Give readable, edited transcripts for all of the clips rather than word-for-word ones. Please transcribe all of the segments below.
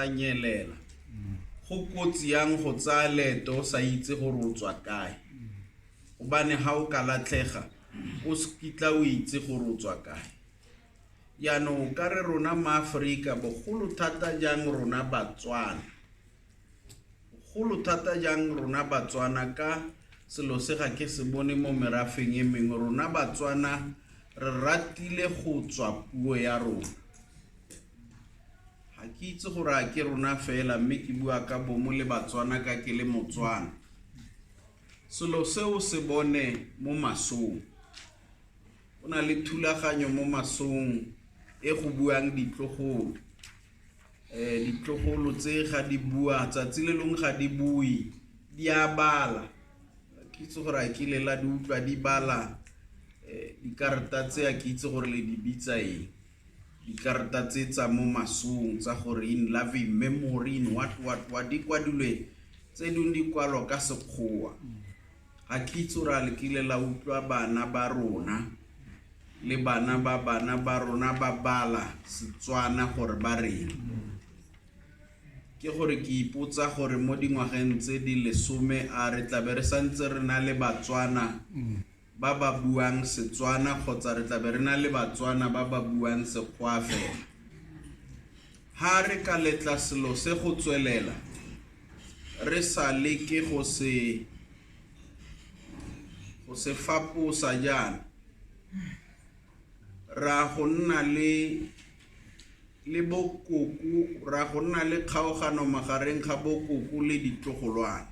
Nyelela. Go kotsi yang go tsaya leeto o sa itse gore o tswa kae, gobane ga o ka latlhega o se kitla o itse gore o tswa kae. Jaanong o ka re rona maAforika, bogolo thata jang rona Batswana, bogolo thata jang rona Batswana, ka selo se ga ke se bone mo merafeng e mengwe, rona Batswana re ratile go tswa puo ya rona. Ga ke itse gore a ke rona fela, mme ke bua ka bomo le Batswana ka ke le Motswana. Selo seo se bone mo masong. Go na le thulaganyo mo masong e go buang ditlogolo. Ditlogolo tse ga di bua, tsatsi le lengwe ga di bue, di a bala. Ke itse gore a kile la di utlwa di bala dikarata tse, a ke itse gore le di bitsa eng. Dikarata tse tsa mo masong tsa gore in loving memory, in what what what, di kwadilwe, tse dingwe di kwalwa ka Sekgowa. Ga ke itse gore a le kile la utlwa bana ba rona le bana ba bana ba rona ba bala Setswana gore ba reng. Ke gore ke ipotsa gore mo dingwageng tse di 10 a re tlabe re santse re na le Batswana ba ba buang Setswana kgotsa re tlabe re na le Batswana ba ba buang Sekgowa fela. Ha re ka letla selo se go tswelela re sa leke go se faposa jaana, ra go nna le bokoko, ra go nna le kgaogano magareng ga bokoko le ditlogolwana.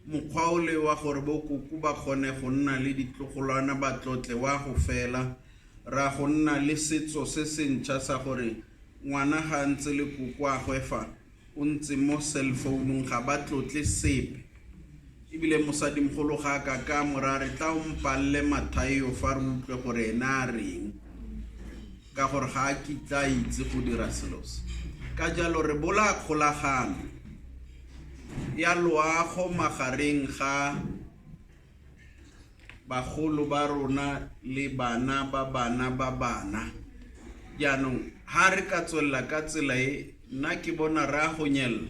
Mokgwa o le wa gore bokoko ba kgone go nna le ditlogolwana ba tlotle wa go fela, ra go nna le setso se se ntšha sa gore ngwana ga a ntse le kokoagwe fa o ntse mo cell phone-ung, ga ba tlotle sepe. Ebile mosadimogolo ga a ka ka mora re tla o mpalle Mathaio fa re utlwe gore ena a reng, ka gore ga a kitla a itse go dira selo se. Ka jalo re bolaya kgolagano ya loago magareng ga bagolo ba rona le bana ba bana ba bana. Jaanong ha re ka tswelela ka tsela e, nna ke bona re a go nyelela,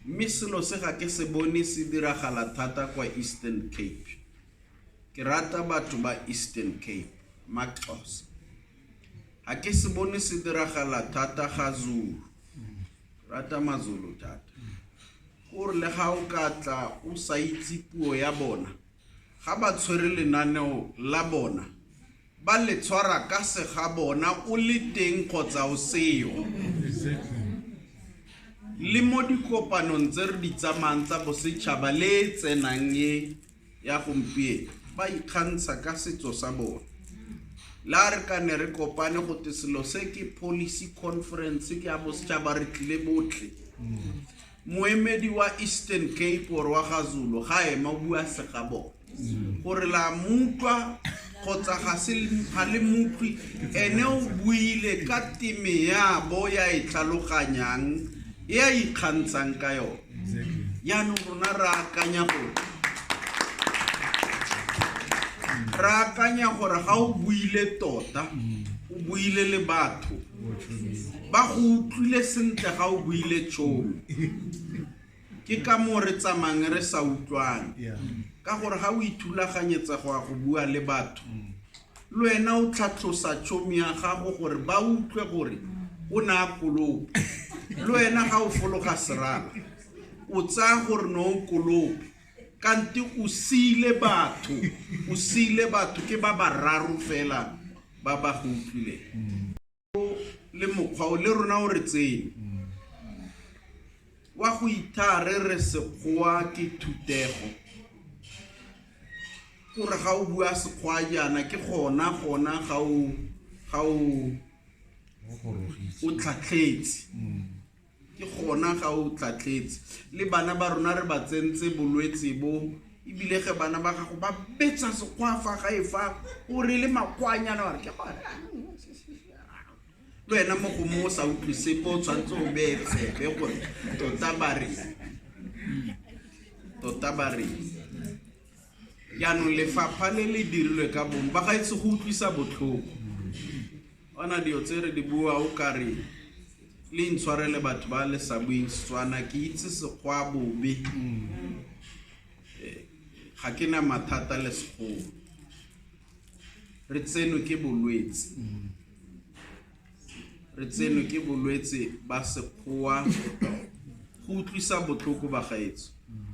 mme selo se ga ke se bone se diragala thata kwa Eastern Cape. Ke rata batho ba Eastern Cape, maXhosa. Ga ke se bone se diragala thata ga Zulu. Rata maZulu thata, gore le ga o ka tla o sa itse puo ya bona, ga ba tshwere lenaneo la bona ba le tshwara ka sega bona, o le teng kgotsa o seo. Le mo dikopanong tse re di tsamayang tsa bosetšhaba le e tsenang e ya gompieno, ba ikgantsha ka setso sa bona. Le a re ka ne re kopane go te selo se ke policy conference, ke ya bosetšhaba, re tlile botlhe, moemedi wa Eastern Cape or wa gaZulu ga ema o bua sega bona, gore la mutlwa kgotsa ga se ga le mutlwi, ene o buile ka teme ya bo ya e tlhaloganyang, e a ikgantshang ka yone. Jaanong rona re akanya gore ga o buile tota, o buile le batho ba go utlwile sentle, ga o buile tšhono. Ke ka moo re tsamayang re sa utlwane, ka gore ga o ithulaganyetsa go ya go bua le batho, le wena o tlhatlhosa tšhomi ya gago gore ba utlwe gore o ne a kolopa. Le wena ga o fologa serala o tsaya gore ne o kolope, kante o siile batho, o siile batho ke ba bararo fela ba ba go utlwileng. Le mokgwa o le rona o re tsene wa go ithaa re re Sekgowa ke thutego, kore ga o bua Sekgowa jaana ke gona ga o o tlhatlhetse, ke gona ga o tlhatlhetse. Le bana ba rona re ba tsentse bolwetse bo, ebile ge bana ba gago ba betsa Sekgowa fa gae fa o re le makwanyana wa re ke gona le wena mo gongwe o sa utlwe sepe, o tshwanetse o beye tsebe gore tota ba reng, tota ba reng. Jaanong lefapha le le dirilwe ka bong ba gaetse, go utlwisa botlhoko ona dilo tse re di bua o kare. Le intshwarele batho ba le sa bueng Setswana, ke itse Sekgowa bobe. Ga ke na mathata le Sekgowa. Re tsenwe ke bolwetse. Re tsenwe ke bolwetse ba Sekgowa go utlwisa botlhoko bagaetsho.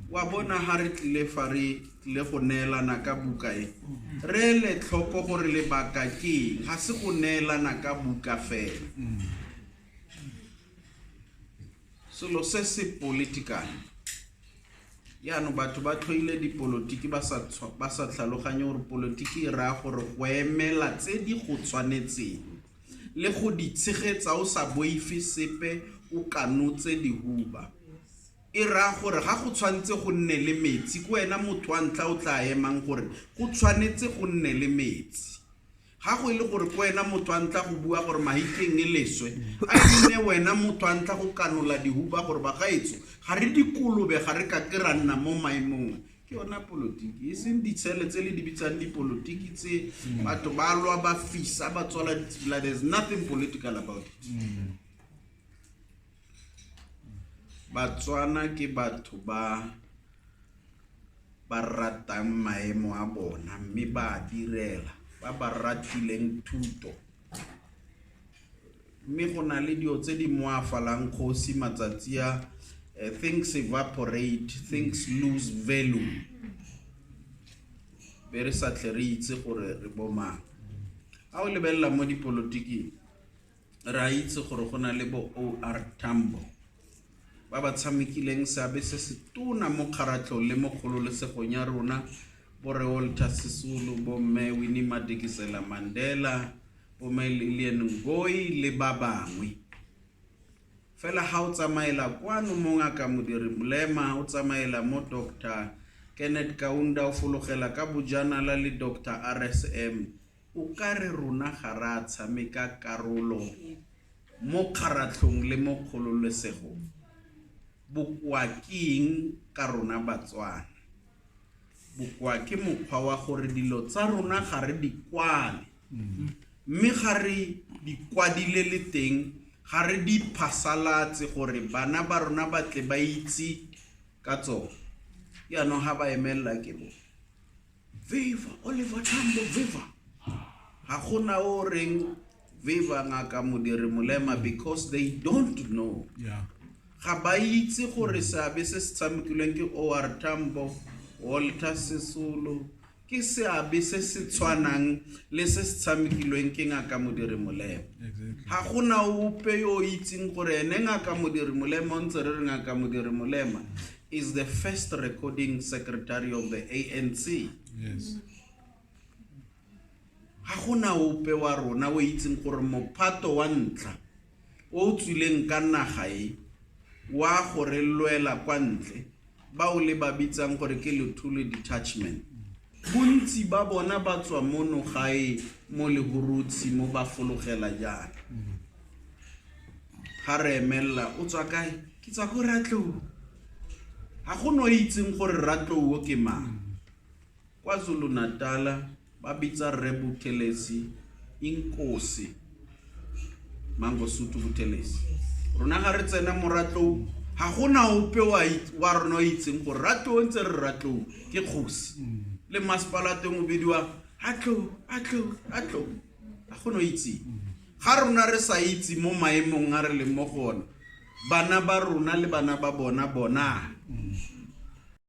Wa bona ha re tlile fa re tlile go neelana ka buka e, re ele tlhoko gore lebaka ke eng, ga se go neelana ka buka fela. Selo se se political. Jaanong batho ba tlhoile dipolotiki ba sa ba sa tlhaloganye gore polotiki e raya gore go emela tse di go tshwanetseng le go di tshegetsa o sa boife sepe o kanotse dihuba. E raya gore ga go tshwanetse go nne le metsi ke wena motho wa ntlha o tla emang gore go tshwanetse go nne le metsi. Ga go e le gore ke wena motho wa ntlha go bua gore Mahikeng e leswe, a e nne wena motho wa ntlha go kanola dihuba gore bagaetsho ga re dikolobe ga re ka ke ra nna mo maemong a. Ke yona polotiki, e seng ditshele tse le di bitsang dipolotiki tse batho ba lwa ba fisa ba tswala ditsela. There's nothing political about it. Batswana ke batho ba ba ratang maemo a bona mme ba a direla, ba ba ratileng thuto. Mme go na le dilo tse di moafalang kgosi matsatsi a things evaporate, things lose value. Be re sa tle re itse gore re bomang. Ha o lebelela mo dipolotiking, re a itse gore go na le bo OR Tambo ba ba tshamekileng seabe se se tona mo kgaratlhong le mo kgololesegong ya rona, bo Rre Walter Sisulu, bo Mme Winnie Madikizela Mandela, bo Mme Lilian Ngoyi le ba bangwe. Fela ha o tsamaela kwano mo Ngaka Modiri Molema, o tsamaela mo Doctor Kenneth Kaunda, o fologela ka bojanala le Doctor RSM, O ka re rona ga re a tshameka karolo mo kgaratlhong le mo kgololesegong. Bokoa ke eng ka rona Batswana? Bokoa ke mokgwa wa gore dilo tsa rona ga re di kwale, mme ga re di kwadile le teng ga re di phasalatse gore bana ba rona ba tle ba itse ka tsone. Jaanong ga ba emelela ke bo Viva Oliver Tambo viva. Ga gona o reng viva Ngaka Modiri Molema because they don't know. Yeah. Ga ba itse gore seabe se se tshamekilweng ke OR Tambo, Walter Sisulu ke seabe se se tshwanang le se se tshamekilweng ke Ngaka Modiri Molema. Exactly. Ga gona ope yo o itseng gore ene Ngaka Modiri Molema o ntse re re Ngaka Modiri Molema is the first recording secretary of the ANC. Yes. Ga gona ope wa rona o itseng gore mophato wa ntlha o o tswileng ka naga e wa go re lwela kwa ntle bao le ba bitsang gore ke Luthuli detachment. Bontsi ba bona ba tswa mono gae mo Lehurutshe mo ba fologela jaana. Ga re emelela o tswa kae? Ke tswa ko Ratlou. Ga go no itseng gore Ratlou o ke mang. KwaZulu Natal ba bitsa Rre Buthelezi Inkosi Mangosuthu Buthelezi. Rona ga re tsena mo Ratlou ga gona ope wa rona o itseng gore Ratlou ntse re Ratlou ke kgosi. Le masepala teng o bidiwa Ratlou, Ratlou, Ratlou. Ga go no itseng. Ga rona re sa itse mo maemong a re leng mo go ona, bana ba rona le bana ba bona bona.